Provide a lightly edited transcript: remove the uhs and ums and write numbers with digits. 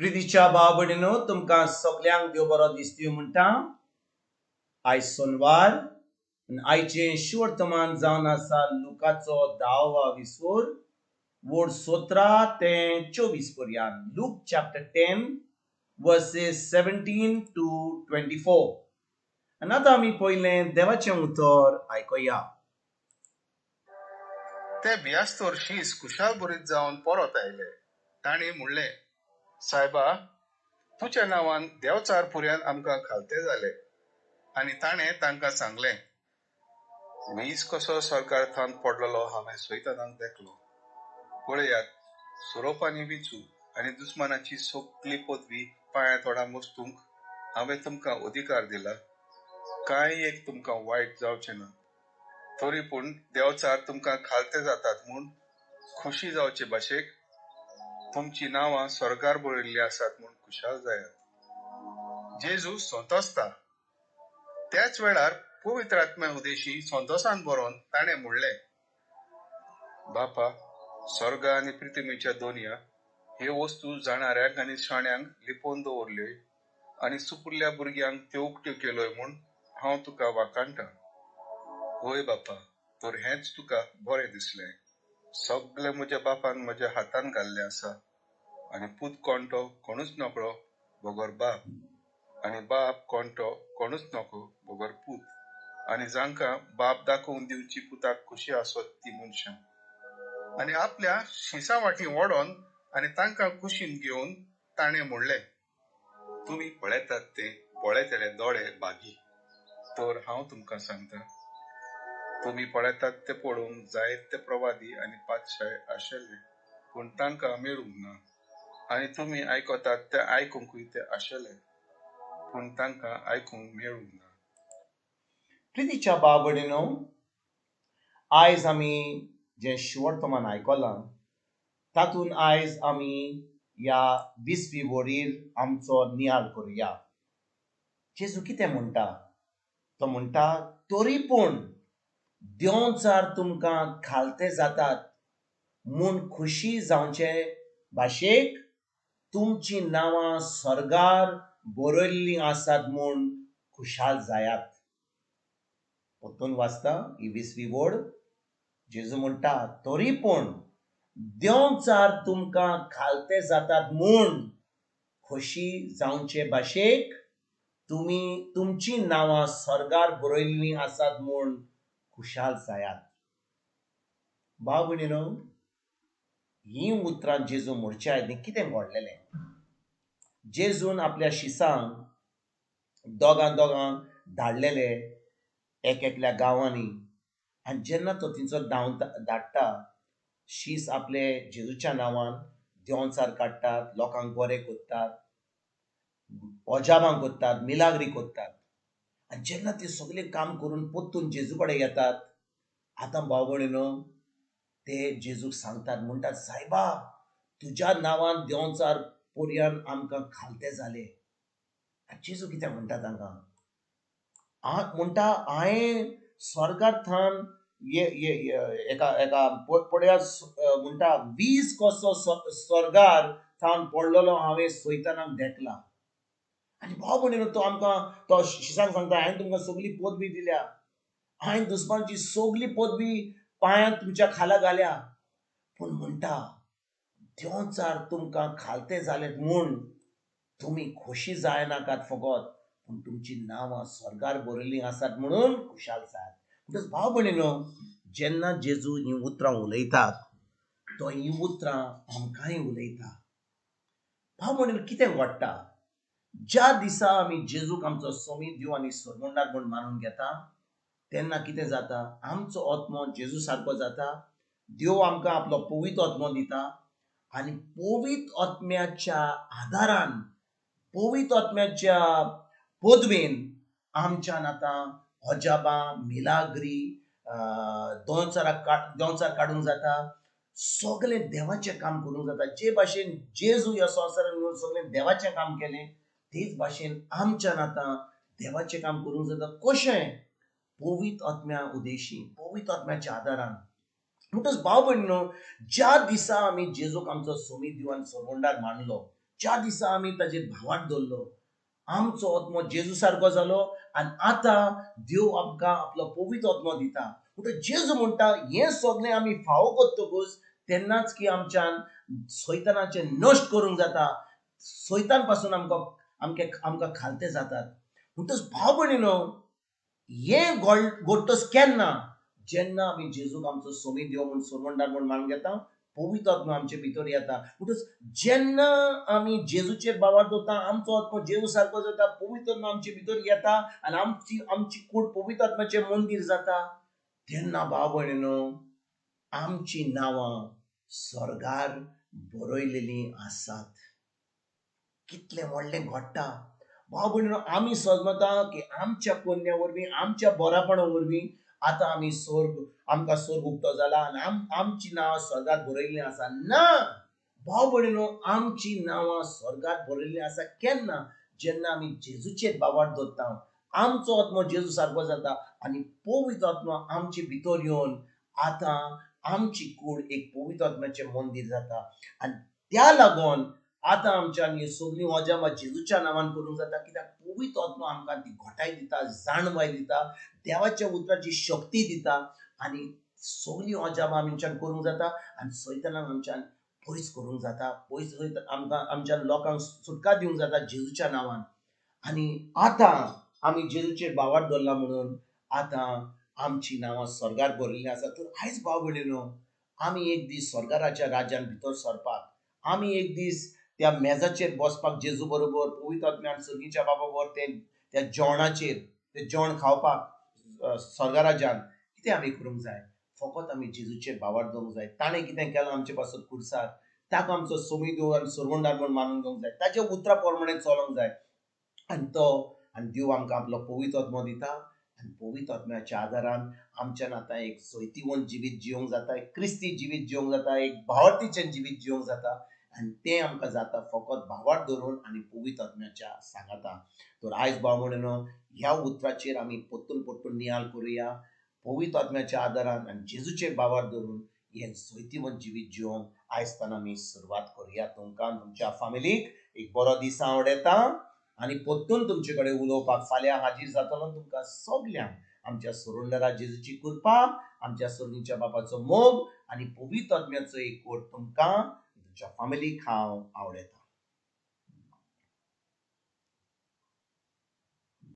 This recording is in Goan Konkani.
प्रितीच्या भाव भयणीनो, तुमकां सगल्यांक देव बरो दिसती म्हणटा. आयज सोनवार आनी आयचें शुवर्तमान जावन आसा लुकाचो धावा विसोर वोड 17 ते 24 पर्यंत. Luke chapter 10 verses 17 to 24. आनी आतां आमी पयलें देवाचें उतर आयकुया. ते बियास्तोर शीस खुशाल भरीत जावन परत आयले. तांणी म्हणलें, सायबा, तुज्या नांवान देवचार पुऱ्यान आमकां खालते जाले. आनी ताणें तांकां सांगलें, वीज कसो सरकार थावन पडलेलो हांवें सैतानाक देखलो. पळयात, सोरोपांनी विंचू आनी दुस्मानाची सगली पदवी पांया तोडा मस्तूंक हांवें तुमकां अधिकार दिला. कांय एक तुमकां वायट जावचें ना. तरी पूण देवचार तुमकां खालते जातात म्हूण खोशी जावचे भाशेक तुमचीं नांवां स्वर्गार बरयल्लीं आसात म्हूण खुशाल जायात. जेजू संतोसता. त्याच वेळार पवित्र आत्म्या उदेशी संतोसान बरोवन ताणें म्हणलें, बापा, स्वर्ग आनी पृथ्वीच्या दोनया ह्यो वस्तू जाणाऱ्यांक आनी शाण्यांक लिपोवन दवरल्यो आनी सुपुल्ल्या भुरग्यांक त्यो उक्त्यो केल्यो म्हूण हांव तुका वाखाणटा. हय बापा, तर हेंच तुका बरें दिसलें. सगलें म्हज्या बापान म्हज्या हातान घाल्लें आसा आनी पूत कोण तो कोणूच नकळो बगर बाप, आनी बाप कोण तो कोणूच नकळो बगर पूत, आनी जांकां बाप दाखोवन दिवची पुताक खोशी आसत ती मनशां. आनी आपल्या शिसा वाटी ओडोन आनी तांकां कुशीन घेवन ताणें म्हणलें, तुमी पळयतात ते पळयतले दोळे भागी. तर हांव तुमकां सांगता, तुमी पळयतात ते पळोवंक जायते प्रवादी आनी पातशाय आशिल्ले, पूण तांकां मेळूंक ना. आनी तुमी आयकतात ते आयकूंकूय ते आशिल्ले, पूण तांकां आयकूंक मेळूंक ना. प्रितीच्या भाव भयणीनो, आयज आमी जें शुवर्तमान आयकलां तातूंत आयज आमी ह्या विसवी वरीर आमचो नियाळ करुया. जेजू कितें म्हणटा? तो म्हणटा, तरी पूण देंवचार तुमकां खालते जातात म्हूण खोशी जावचे भाशेक तुमचीं नांवां स्वर्गार बरयल्लीं आसात म्हूण खुशाल जायात. परतून वाचता ही विसवी वड. जेजू म्हणटा, तरी पूण देंवचार तुमकां खालते जातात म्हूण खोशी जावचे भाशेक तुमी तुमचीं नांवां स्वर्गार बरयल्लीं आसात म्हूण खुशाल जायात. भाव भयणीनो, हीं उतरां जेजू म्हणचे आदीं कितें घडलेलें? जेजून आपल्या शिसांक दोगां दोगांक धाडलेले एक एकल्या गांवांनी. आनी जेन्ना तो थंयसर धांवता धाडटा, शीस आपले जेजूच्या नांवान देंवचार काडटात, लोकांक बरे करतात, अजाबां करतात, मिलाग्री करतात. आनी जेन्ना ते सगळे काम करून परतून जेजू कडेन येतात, आतां भाव भयणीनो, ते जेजूक सांगतात, म्हणटात, सायबा, तुज्या नांवान देंवचार पोरयान आमकां खालते जाले. आनी जेजू कितें म्हणटा तांकां? म्हणटा, हांवें स्वर्गार थावन एका एका पळया म्हणटा, वीज कसो स्वर्गार थावन पडलेलो हांवें सैतानाक देखला. आनी भाव भयणीनो, तो आमकां तो शिसांक सांगता, हांवें तुमकां सगली पदवी दिल्या, हांवें दुस्मानची सगली पदवी पांयांत तुमच्या खाला घाल्या, पूण म्हणटा देंवचार तुमकां खालते जाले म्हूण तुमी खोशी जायनाकात फकत, पूण तुमचीं नांवां स्वर्गार बरयल्लीं आसात म्हणून खुशाल जायात. म्हणटच भाव भयणीनो, जेन्ना जेजू हीं उतरां उलयतात, तो हीं उतरां आमकांय उलयता. भाव भयणीनो, कितें घडटा? ज्या दिसा आमी जेजूक आमचो समी देव आनी सोडवणदार म्हूण मानून घेता, तेन्ना कितें जाता? आमचो आत्मो जेजू सारको जाता. देव आमकां आपलो पवित्र आत्मो दिता आनी पवित्र आत्म्याच्या आदारान, पवित्र आत्म्याच्या पदवेन आमच्यान आतां अजाबां, मिलाग्री, देंवचार काडूंक जाता, सगळें देवाचें काम करूंक जाता. जे भाशेन जेजू ह्या संवसारान येवन सगळें देवाचें काम केलें, तेच भाशेन आमच्यान आतां देवाचें काम करूंक जाता. कशें? पवित्र आत्म्या उदेशी, पवित्र आत्म्याच्या आदारान. म्हणटच भाव भयणीनो, ज्या दिसा आमी जेजूक आमचो सोमी देव आनी सोडवणदार मानलो, ज्या दिसा आमी ताजेर भावार्थ दवरलो, आमचो आत्मो जेजू सारको जालो आनी आतां देव आमकां आपलो पवित्र आत्मो दिता. म्हणटकच जेजू म्हणटा हें सगळें आमी फावो करतकूच तेन्नाच की आमच्यान सैतानाचें नश्ट करूंक जाता, सैतान पासून आमकां आमके आमकां खालते जातात. म्हणटकच भाव भयणीनो, हें घडटच केन्ना? जेन्ना आमी जेजूक आमचो सोमी देव म्हूण, सोडवणदार म्हूण मानून घेता, पवित्र आत्मो आमचे भितर येता. म्हणटकच जेन्ना आमी जेजूचेर भावार्थ दवरता, आमचो आत्मो जेजू सारको जाता, पवित्र आत्मो आमचे भितर येता आनी आमची आमची कूड पवित्र आत्म्याचें मंदीर जाता, तेन्ना भाव भयणीनो आमची नांवां स्वर्गार बरयलेलीं आसात. कितलें व्हडलें घडटा भाव भयणीनो. आमी समजता की आमच्या पुण्या वरवीं, आमच्या बरेपणा वरवीं आतां आमी स्वर्ग, आमकां स्वर्ग उक्तो जाला आनी आमची नांवां स्वर्गार बरयल्लीं आसा. ना भाव भयणीनो, आमची नांवां स्वर्गार बरयल्लीं आसा केन्ना? जेन्ना आमी जेजूचेर भावार्थ दवरता, आमचो आत्मो जेजू सारको जाता आनी पवित्र आत्मो आमचे भितर येवन आतां आमची कूड एक पवित्र आत्म्याचें मंदीर जाता. आनी त्या लागून आतां आमच्यान ही सगळीं अजापां जेजूच्या नांवान करूंक जाता, कित्याक पवित्र आत्मो आमकां ती घटाय दिता, जाणवाय दिता, देवाच्या उतराची शक्ती दिता आनी सगळीं अजापां आमच्यान करूंक जाता आनी सैतानाक आमच्यान पयस करूंक जाता, पयस आमकां आमच्यान लोकांक सुटका दिवंक जाता जेजूच्या नांवान. आनी आतां आमी जेजूचेर भावार्थ दवरला म्हणून आतां आमची नांवां स्वर्गार बरयल्लीं आसा. तर आयज भाव भयणीनो, आमी एक दीस स्वर्गाराच्या राज्यान भितर सरपाक, आमी एक दीस त्या मेजाचेर बसपाक जेजू बरोबर, पवित्र आत्म्यान सर्गीच्या बाबा बरोबर ते त्या जेवणाचेर, ते जेवण खावपाक स्वर्गा राज्यान कितें आमी करूंक जाय? फकत आमी जेजूचेर भावार्थ दवरूंक जाय. ताणें कितें केलां आमचे पासत खुर्सार, ताका आमचो सोमी देव आनी सोडवणदार म्हूण मानून घेवंक जाय, ताच्या उतरा प्रमाणे चलोंक जाय आनी तो आनी देव आमकां आपलो पवित्र आत्मो दिता आनी पवित्र आत्म्याच्या आदारान आमच्यान आतां एक जैतिवंत जिवीत जिवंक जाता, एक क्रिस्ती जिवीत जिवंक जाता, एक भावार्थीचें जिवीत जिवंक जाता. आनी तें आमकां जाता फकत भावार्थ धरून आनी पवित्र आत्म्याच्या सांगाता. तर आयज भाव भयणीनो, ह्या उतराचेर आमी परतून परतून नियाळ करुया. पवित्र आत्म्याच्या आदारान आनी जेजूचेर भावार्थ धरून हें जैतिवंत जिवीत जिवंक आयज आमी सुरवात करुया. तुमकां तुमच्या फामिलीक एक बरो दीस आवडटा आनी परतून तुमचे कडेन उलोवपाक फाल्यां हाजीर जातलो. तुमकां सगल्यांक आमच्या सोडवणदारा जेजूची कृपा, आमच्या सर्गीच्या बापाचो मोग आनी पवित्र आत्म्याचो एकवट तुमकां तुमच्या फामिलीक हांव आवडटा.